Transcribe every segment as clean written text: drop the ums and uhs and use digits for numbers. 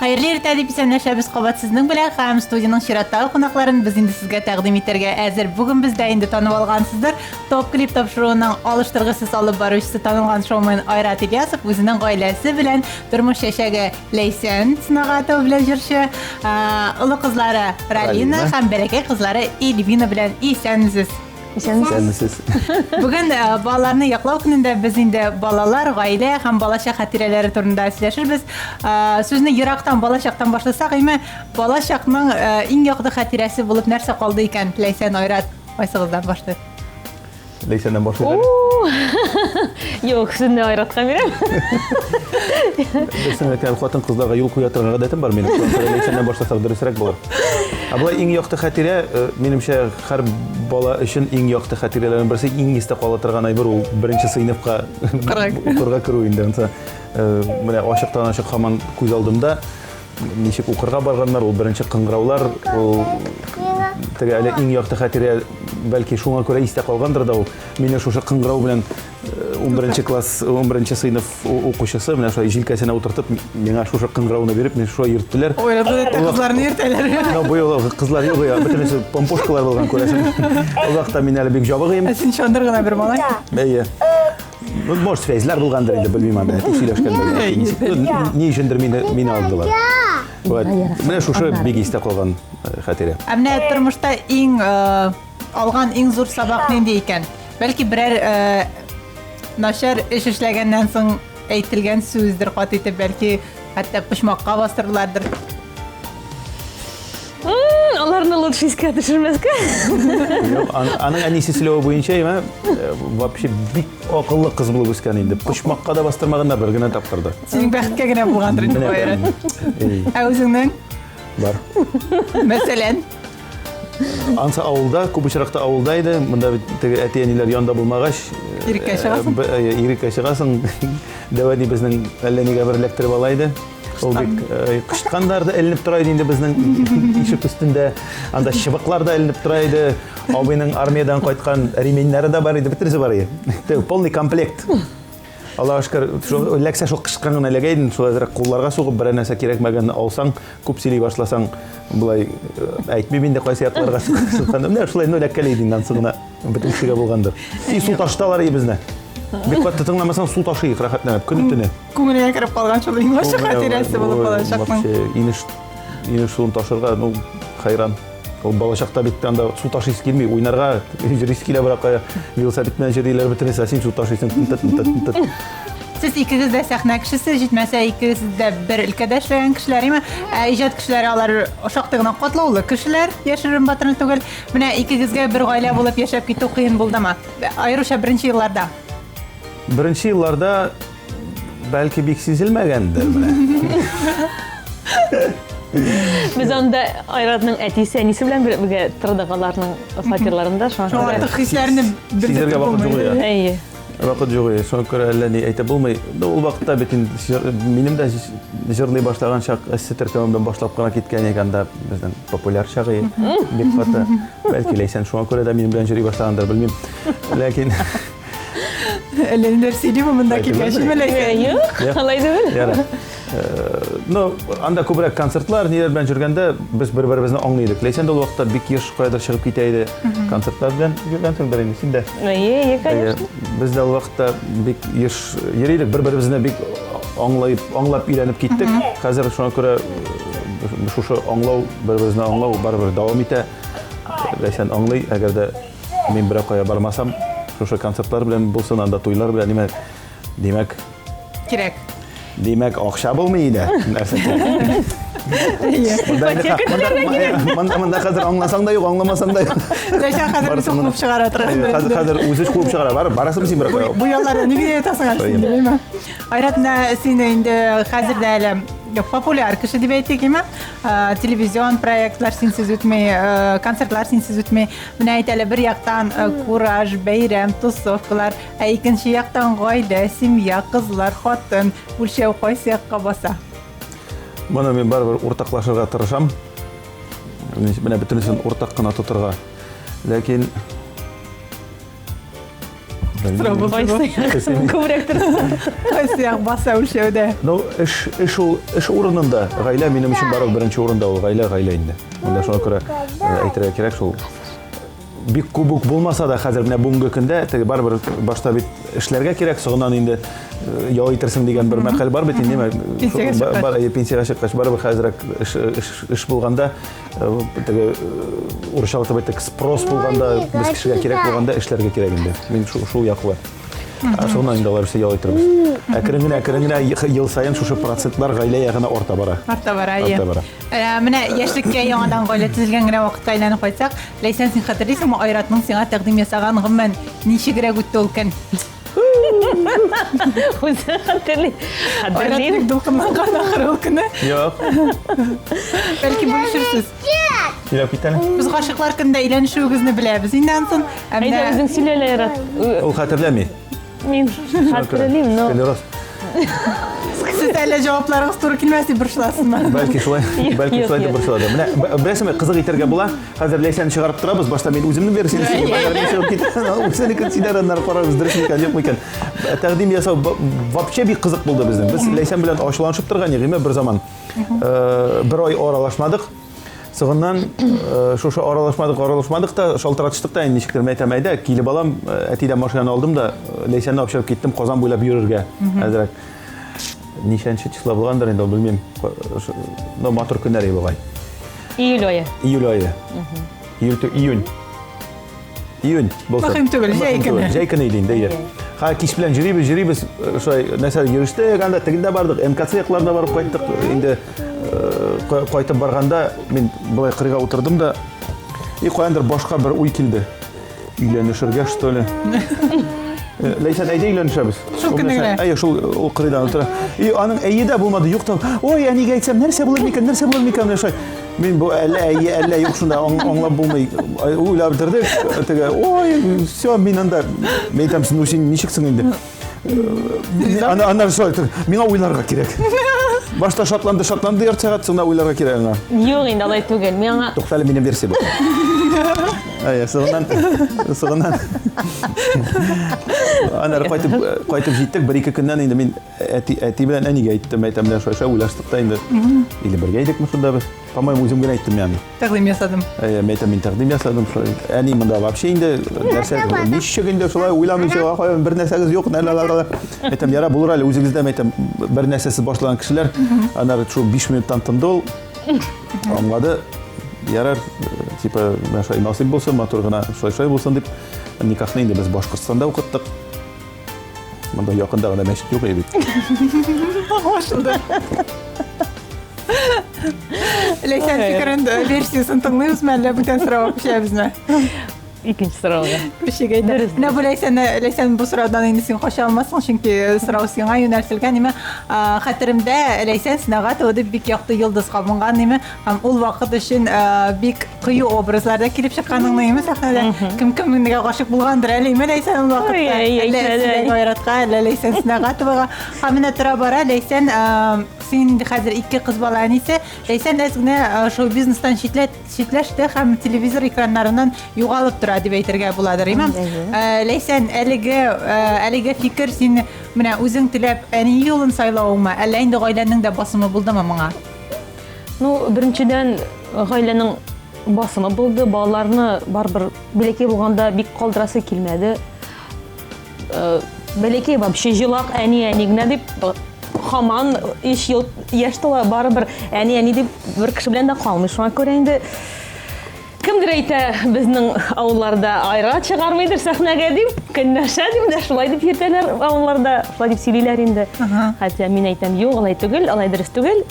Хәерле иртә дип исәнләшәбез кабат сезнең белән һәм студиянең чираттагы кунакларын без инде сезгә тәкъдим итәргә әзер. Бүген бездә инде танып алгансыздыр. Топ клип тапшыруының алыштыргысыз алып баручысы танылган шоумен Айрат Ильясов үзенең гаиләсе белән тормыш чәчәге Ләйсән Сынагатова белән җырчы, олы кызлары Ралина һәм бәләкәй кызлары Эльвина белән исәнмесез. Исәнмесез. Бүген э, балаларны яклау көнендә без инде балалар, гаилә һәм балачак хатирәләре турында сөйләшербез. Э, сүзне ерактан, балачактан башласак, әмма балачакның э, иң якты хатирәсе булып нәрсә калды икән? Ләйсән, Айрат, кайсыгыздан башлыйк? Ләйсәннән башлыйк. Юк, сүзне Айратка бирәм. Берсен әйтәм, хатын-кызларга юл куя торган гадәтем бар минем. Ләйсәннән башласак дөресрәк булыр. Ә болай иң якты хатирә, э, минемчә, һәр бала өчен иң якты хатирәләрнең берсе, иң истә кала торган әйбер ул беренче сыйныфка укырга керү инде. Ансы э, менә ачыктан-ачык һаман күз алдымда ничек укырга барганнар, ул беренче кыңгыраулар, ул теге әле иң якты хатирә, бәлки шуңа күрә истә калгандыр да ул. Мине шушы кыңгырау белән 11 э, класс, 11 сыйныф укучысы менә шулай җилкәсенә утыртып, миңа шушы кыңгырауны биреп, мине шулай йөрттеләр. Ой, кызларны йөртәләр. Ну, бу юлы кызлар юк, я, бөтенесе помпошкалар булган күрәсең. Ул вакытта мин әле бик җабык идем. Ә син чандыр гына бер малай. Әйе. Ну, может, связьләр булгандыр инде, белмим анда, әти сөйләшкәндер. Ни өчендер мине мине алдылар. Вот. Менә шушы бик истә калган э, хатирә. Ә менә тормышта иң э, алган иң зур сабак нинди икән? Бәлки берәр э, начар эш эшләгәннән соң әйтелгән сүздер кат итеп, бәлки хәтта почмакка бастырдылардыр. Аларны лучше искә төшермәскә. Юк, аның әнисе сөйләве буенча, имә, э, вообще бик акыллы кыз булып үскән инде. Почмакка да бастырмаганнар бер генә тапкыр да. Синең бәхеткә генә булгандыр инде бу айрат. Ә үзеңнең? Бар. Мәсәлән? Ансы авылда, күп очракта авылда иде. Монда бит теге әти-әниләр янда булмагач, иреккә чыгасың. Иреккә чыгасың. Дәү әни безнең әллә нигә бер эләктереп ала иде. Ул бик э, кычытканнар да эленеп тора иде инде безнең ишек өстендә. Анда чыбыклар да эленеп тора иде. Абыйның армиядән кайткан ременьнәре дә бар иде, бөтенесе бар иде. Полный комплект. Аллаһ шөкер, шул эләксә шул кычыткан гына эләгә иде, шулай әзрәк кулларга сугып берәр нәрсә кирәкмәгәнне алсаң, күп сөйли башласаң, болай э, әйтмим инде кайсы якларга суккан. Менә шулай ну эләккәли иде инде ансы гына бөтен кешегә булгандыр. И су ташыталар иде безне. Бик каты тыңламасаң су ташыйк рәхәтләнеп, көне-төне. Күңелеңә кереп калган шул иң ачы хатирәсе булып калачакның. Вообще, инеш, инеш суын ташырга, ну, хайран. Ул балачакта бит анда су ташыйсы килми, уйнарга йөрисе килә берәр кая. Велосипед белән йөриләр бөтенесе, ә син су ташыйсың. Тын-тын-тын-тын. Сез икегез дә сәхнә кешесе, җитмәсә икегез дә бер өлкәдә эшләгән кешеләр, име? Ә иҗат кешеләре алар шактый гына катлаулы кешеләр, яшерен батырын түгел. Менә икегезгә бер гаилә булып яшәп китү кыен булдымы? Аеруча беренче елларда. Беренче елларда бәлки бик сизелмәгәндер менә. Без анда Айратның әтисе, әнисе белән бергә тордык аларның фатирларында. Шуңа күрә артык хисләрне сизәргә вакыт юк иде. Әйе. Вакыт юк иде. Шуңа күрә әллә ни әйтеп булмый. Ул вакытта бит инде минем дә җырлый башлаган чак эссе төркемемдән башлап кына киткән идек анда безнең популяр чагы бик каты. Бәлки Ләйсән шуңа күрә дә минем белән йөри башлагандыр, белмим. Ләкин Әллә ниләр сөйлиме монда килгәч, Ләйсән? Юк, алай түгел. Ярар. Э, ну, анда күбрәк концертлар, ниләр белән йөргәндә без бер-беребезне аңлый идек. Ләйсән дә ул вакытта бик еш каядыр чыгып китә иде. Концертлар белән йөргәнсеңдер инде син дә. Әйе, әйе, конечно. Без дә ул вакытта бик еш йөри идек, бер-беребезне бик аңлап, аңлап өйрәнеп киттек. Хәзер шуңа күрә э, шушы аңлау, бер-беребезне аңлау барыбер дәвам итә. Ләйсән аңлый, әгәр дә Мин берәр кая бармасам, шушы концертлар белән булсын, анда туйлар белән, димәк, димәк, кирәк. Димәк, акча булмый иде. Нәрсә кирәк? Монда монда хәзер аңласаң да юк, аңламасаң да юк. Ләйсән хәзер үзе куып чыгара тора. Хәзер хәзер үзе куып чыгара. Бар, барасың син бер кая. Бу ялларда нигә ятасың әле син, белмим. Айрат, менә син инде хәзер дә әле популяр кеше дип әйтик, име? Телевизион проектлар синсез үтми, концертлар синсез үтми. Менә әйт әле, бер яктан э, кураж, бәйрәм, тусовкалар, ә икенче яктан гаилә, семья, кызлар, хатын. Үлчәү кайсы якка баса? Моны мин барыбер уртаклашырга тырышам. Менә бөтенесен уртак кына тотырга. Ләкин Сорау булды бу. Кайсы як күбрәк тора? Кайсы як баса үлчәүдә? Ну, эш, эш ул, эш урынында. Гаилә минем өчен барыбер беренче урында ул. Гаилә, гаилә инде. Менә шуңа күрә э, әйтергә кирәк шул. Бик күп үк булмаса да хәзер менә бүгенге көндә теге барыбер башта бит эшләргә кирәк, соңыннан инде э, ял итерсең дигән бер мәкаль бар бит инде. Пенсиягә чыккач. Бар, пенсиягә чыккач барыбер хәзерәк эш, эш, эш булганда э, теге урысчалатып әйтик, спрос булганда, без кешегә кирәк булганда эшләргә кирәк инде. Мин шул, шул яклы. Ә шуннан инде алар ял иттербез. Әкрен генә, әкрен генә ел саен шушы процентлар гаилә ягына арта бара. Арта бара, әйе. Арта бара. Ә, менә яшьлеккә яңадан гаилә төзелгән генә вакытка әйләнеп кайтсак, Ләйсән, син хәтерлисеңме, Айратның сиңа тәкъдим ясаган гомумән ничегрәк үтте ул көн? Үзе хәтерли. Айрат Хәтерлим. бик дулкынланган ахыры ул көне. Юк. Бәлки бүлешерсез. Сөйләп кит әле. Без гашыйклар көндә өйләнешүегезне беләбез инде ансын. Ә Әйдә менә үзең сөйлә әле, Айрат. Ул хәтерләми. Мин хәтерлим, но Склероз. сез әллә җавапларыгыз туры килмәс дип борчыласызмы? Бәлки шулай, бәлки юк, шулай дип юк. борчылады. Менә беләсеңме, кызык итәргә була. Хәзер Ләйсәнне чыгарып торабыз. Башта мин үземнең версияне сөйлим, аннары мин чыгып китәм. Үзенекен сөйләр, аннары карарбыз, дөрес микән, юк микән. Тәкъдим ясау вообще бик кызык булды безнең. Без Ләйсән белән ачуланышып торган идек, бер заман. Бер ай аралашмадык. Соңыннан шушы аралашмадык, аралашмадык та, шалтыратыштык та, инде ничектер, мен әйтәм, әйдә, килеп алам, әтидән машинаны алдым да, Ләйсәнне алып чыгып киттем Казан буйлап йөрергә әзрәк. Ничәнче число булгандыр инде, ул белмим. Но матур көннәр иде бугай. Июль ае. Июль ае. Июль, июнь. Июнь булсын. Мөһим түгел, җәй Мөһим көне. Җәй көне иде инде, әйе. Ха, кич белән йөрибез, йөрибез, шулай нәрсә йөрештек, анда тегендә бардык, МКЦ якларына барып кайттык. Инде кайтып барганда мин болай кырыйга утырдым да, и каяндыр башка бер уй килде. Өйләнешергә, что ли? Ләйсән, әйдә өйләнешәбез. Шул көнне генә. Әйе, шул ул кырыйдан утыра. И аның әйе дә булмады, юк та. Ой, әнигә әйтсәм, нәрсә булыр микән, нәрсә булыр микән, менә шулай. Мин бу әллә әйе, әллә юк шунда аңлап булмый. Уйлап бетердек. Теге, ой, все, мин анда. Мин әйтәм, ну син ничексең инде? Ана ана шулай, миңа уйларга кирәк. Башта шатланды, шатланды ярты сәгать, соңда уйларга кирәк аңа. Юк инде алай түгел. Миңа Туктале, минем версия бу. Әйе, соңыннан, соңыннан. Аннары кайтып, кайтып җиттек, бер-ике көннән инде мин әти, әти белән әнигә әйттем, әйтәм, менә шулай шулай уйлаштык та инде. Или бергә идекме шунда без? По-моему, үзем генә әйттем ягъни. Тәкъдим ясадым. Әйе, мин әйтәм, мин тәкъдим ясадым шулай. Әни монда вообще инде нәрсә, ничек инде шулай уйламыйча, каян бер нәрсәгез юк, ла ла ла. Әйтәм, яра булыр әле үзегездә, әйтәм, бер нәрсәсез башлаган кешеләр. Аннары шул 5 минуттан тынды ул. Аңлады. Ярар, типа, менә шулай насыйп булсын, матур гына шулай шулай булсын дип, никахны инде без Башкортстанда укыттык. Монда якында гына мәчет юк бит. Аңлашылды. Ләйсән фикерен, версиясын тыңлыйбызмы, әллә бүтән сорауга күчәбезме? Икенче сорауга. Күчик әйдә. Менә бу Ләйсән, Ләйсән бу сораудан инде син кача алмассың, чөнки сорау сиңа юнәлтелгән. Ниме, хәтеремдә Ләйсән Сөнәгатова дип бик якты йолдыз кабынган, ниме, һәм ул вакыт өчен бик кыю образларда килеп чыкканыңны, ниме, сәхнәдә. Кем кемгә гашыйк булгандыр әле, ниме, Ләйсән ул вакытта. Әллә Сөләйман Айратка, әллә Ләйсән Сөнәгатовага. Һәм менә тора бара Ләйсән, син инде хәзер ике кыз бала әнисе. Ләйсән әз генә шоу-бизнестан читләт читләште һәм телевизор экраннарыннан югалып тора дип әйтергә буладыр, имам. Э, Ләйсән, әлеге э, әлеге фикер син менә үзең теләп әни юлын сайлавыңмы, әллә инде гаиләнең дә басымы булдымы моңа? Ну, беренчедән, гаиләнең басымы булды. Балаларны барыбер бәләкәй булганда бик калдырасы килмәде. Э, бәләкәй вообще җылак әни әни генә дип һаман өч ел яшь тула барыбер әни әни дип бер кеше белән дә калмый. Шуңа күрә инде кемдер әйтә безнең авылларда айра чыгармыйдыр сәхнәгә дип, көнләшә дип дә шулай дип йөртәләр авылларда, шулай дип сөйлиләр инде. Хотя мин әйтәм, юк, алай түгел, алай дөрес түгел.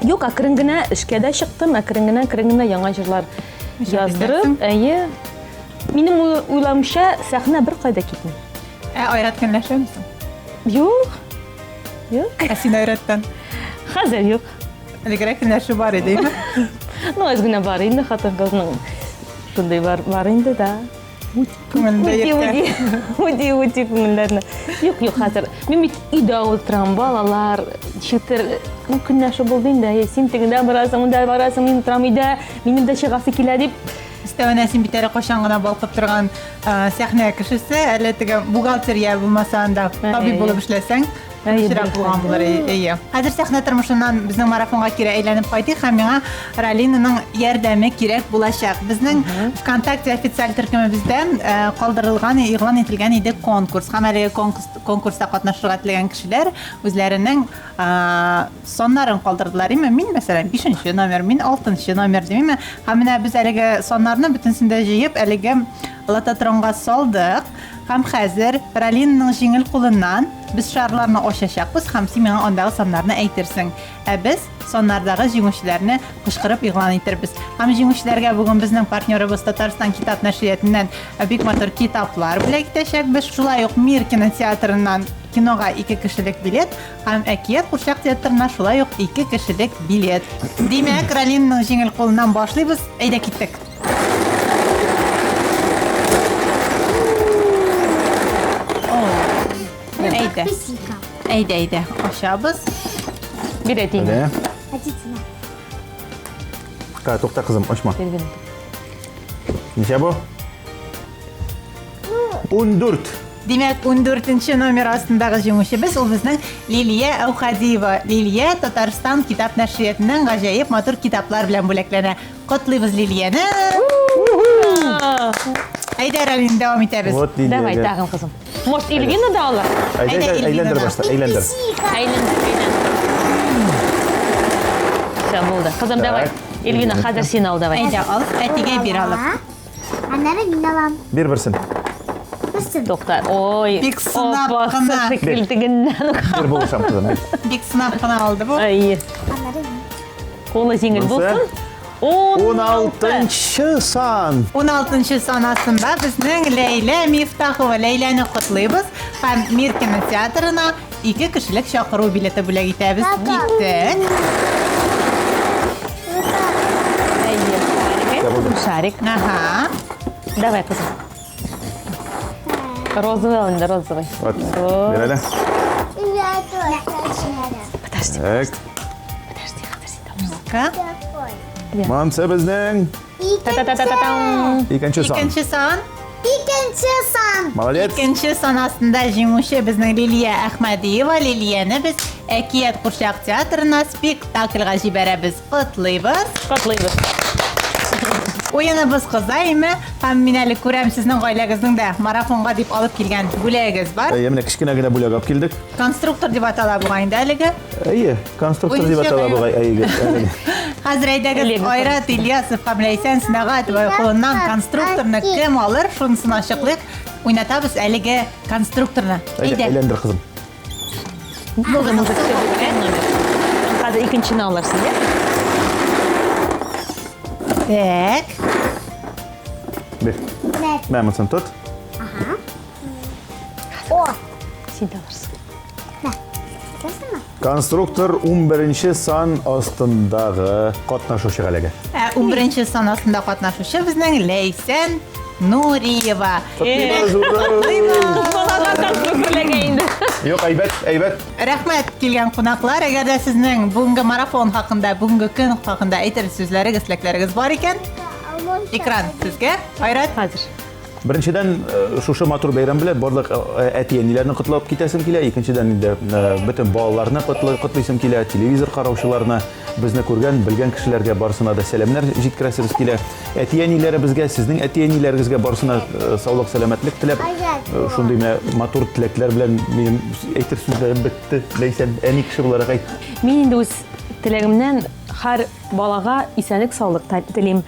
Юк, әкрен генә эшкә дә чыктым, әкрен генә, әкрен генә яңа җырлар яздырып, әйе. Минем уйлавымча, сәхнә беркайда китми. Ә Айрат көнләшәме соң? Юк. Юк. Ә син Айраттан? Хәзер юк. Элегрәк көнләшү бар иде, әйме? Ну, әз генә бар инде хатын-кызның. Шундый бар, бар инде да. Күңелендә йөртә. Үти, үти күңелләрне. Юк, юк, хәзер. Мин бит өйдә утырам, балалар, ничектер, ну, көнләшү булды инде. Син тегендә барасың, монда барасың, мин утырам өйдә, минем дә чыгасы килә дип. Өстәвенә син бит әле кайчан гына балкып торган сәхнә кешесе, әле теге бухгалтер я булмаса анда табиб булып эшләсәң, тынычрак булган булыр, әйе. Хәзер сәхнә тормышыннан безнең марафонга кире әйләнеп кайтыйк һәм миңа Ралинаның ярдәме кирәк булачак. Безнең ВКонтакте официаль төркемебездә калдырылган, игълан ителгән иде конкурс. Һәм әлеге конкурста катнашырга теләгән кешеләр үзләренең саннарын калдырдылар. Име, мин, мәсәлән, бишенче номер, мин алтынчы номер димме? Һәм менә без әлеге саннарны бөтенесен дә җыеп, әлеге лототронга салдык. Һәм хәзер Ралинаның җиңел кулыннан без шарларны ачачакбыз һәм син миңа андагы саннарны әйтерсең. Ә без саннардагы җиңүчеләрне кычкырып игълан итербез. Һәм җиңүчеләргә бүген безнең партнерыбыз Татарстан китап нәшриятеннән бик матур китаплар бүләк итәчәкбез. Шулай ук Мир кинотеатрыннан кинога ике кешелек билет Һәм Әкият курчак театрына шулай ук ике кешелек билет. Димәк, Ралинның җиңел кулыннан башлыйбыз. Әйдә киттек. Әйдә. Әйдә, әйдә. Ачабыз. Бир әтиеңә. Ка, тукта, кызым, ачма. Ничә бу? 14. Димәк, 14 номер астындагы җиңүчебез ул безнең Лилия Әүхәдиева. Лилия Татарстан китап нәшриятыннан гаҗәеп матур китаплар белән бүләкләнә. Котлыйбыз Лилияне. Әйдә, Ралин, дәвам итәбез. Вот Лилия. Давай, тагын, кызым. Может, Эльвина да алыр? Әйдә, әйләндер башта, әйләндер. Әйләндер, әйләндер. Все, булды. Кызым, давай. Эльвина, хәзер син ал, давай. Әйдә, ал, әтигә бир алып. Аннары мин алам. Бир берсен. Берсен. Тукта. Ой. Бик сынап Опа, кына. шикел тегеннән. Бир булышам, кызым, бир. Бик сынап кына алды бу. Әйе. Аннары мин. Кулы җиңел Монысы? булсын. 16 сан. 16 сан астында безнең Ләйлә Мифтахова. Ләйләне котлыйбыз һәм Мир кинотеатрына ике кешелек чакыру билеты бүләк итәбез. Киттек. Әйе. Шарик. Ага. Давай, кызым. Розовый ал инде, розовый. Вот. Бир әле. Я тоже. Подожди, Так. подожди, хәзер син табырсың. Ну-ка. Такой. Монысы безнең Та-та-та-та-та-там. икенче сан. Икенче сан. Икенче сан. Молодец. Икенче сан астында җиңүче безнең Лилия Әхмәдиева. Лилияне без Әкият курчак театрына спектакльгә җибәрәбез. Котлыйбыз. Котлыйбыз. Уеныбыз кыза име? Һәм мин әле күрәм сезнең гаиләгезнең дә марафонга дип алып килгән бүләгегез бар. Әйе, менә кечкенә генә бүләк алып килдек. Конструктор дип атала бугай инде әлеге. Әйе, конструктор дип Уенчык, атала бугай әйе. әлеге. Хәзер әйдәгез Лего Айрат Ильясов һәм Ләйсән Сөнәгатова кулыннан конструкторны кем алыр, шунысын ачыклыйк. Уйнатабыз әлеге конструкторны. Әйдә, Әйдә. әйләндер, кызым. Булды, булды, все, булды, номер. Хәзер икенчене алырсың, иә? Так. Бир. Мә, монысын тот. О, Син дә алырсың. Ясыңмы? Конструктор 11 сан астындагы катнашучы әлеге. Ә 11 сан астында катнашучы безнең Ләйсән Нуриева. Котлыйбыз, ура! Балага конструктор эләгә инде. Юк, әйбәт, әйбәт. Рәхмәт килгән кунаклар. Әгәр дә сезнең бүгенге марафон хакында, бүгенге көн хакында әйтер сүзләрегез, теләкләрегез бар икән, экран сезгә. Айрат, Хәзер. Беренчедән, шушы матур бәйрәм белән барлык әти-әниләрне котлап китәсем килә. Икенчедән инде бөтен балаларны котлыйсым килә, телевизор караучыларны, безне күргән, белгән кешеләргә барысына да сәламнәр җиткерәсебез килә. Әти-әниләребезгә, сезнең әти-әниләрегезгә барысына саулык, сәламәтлек теләп, шундый менә матур теләкләр белән минем әйтер сүзләрем бетте. Ләйсән, әни кеше буларак әйт. Мин инде үз теләгемнән һәр балага исәнлек, саулык телим.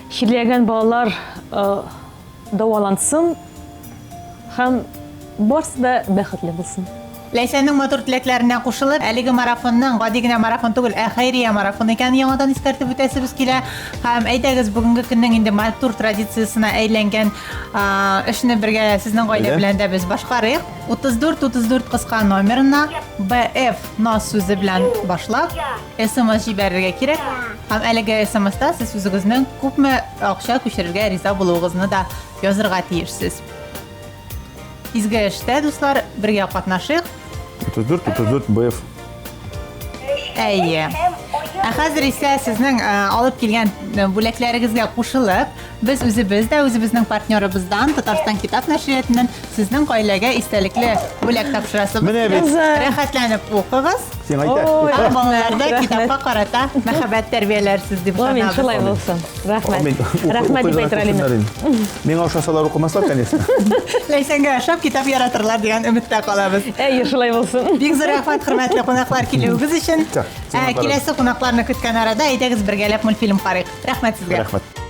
Чирләгән балалар дәвалансын һәм барысы да бәхетле булсын. Ләйсәннең матур теләкләренә кушылып, әлеге марафонның гади генә марафон түгел, ә хәйрия марафоны икәнен яңадан искәртеп үтәсебез килә. Һәм әйдәгез, бүгенге көннең инде матур традициясенә әйләнгән эшне бергә сезнең гаилә белән дә без башкарыйк. 34 34 кыска номерына BF НАС сүзе белән башлап, SMS җибәрергә кирәк. Һәм әлеге SMS-та сез үзегезнең күпме акча күчерергә риза булуыгызны да язырга тиешсез. Изге эштә, дуслар, бергә катнашыйк. 34 34 BF. Әйе. Ә хәзер исә сезнең э, алып килгән э, бүләкләрегезгә кушылып, без үзебез дә үзебезнең партнерыбыздан, Татарстан китап нәшриятыннан сезнең гаиләгә истәлекле бүләк тапшырасыбыз. Менә бит. Рәхәтләнеп укыгыз. Сиңа әйтә. Ой, Һәм балаларда рәхмәт. китапка карата мәхәббәт тәрбияләрсез дип Амин, ышанабыз. шулай булсын. Рәхмәт. Амин. Рәхмәт дип Укый әйтер гына Алина. күрсеннәр инде. Миңа ошасалар укымаслар, конечно. Ләйсәнгә ошап китап яратырлар дигән өметтә калабыз. Әйе, шулай булсын. Бик зур рәхмәт, хөрмәтле кунаклар, килүегез өчен. Тә, Ә, сиңа киләсе кунакларны көткән арада әйдәгез бергәләп мультфильм карыйк. Рәхмәт сезгә. Рәхмәт.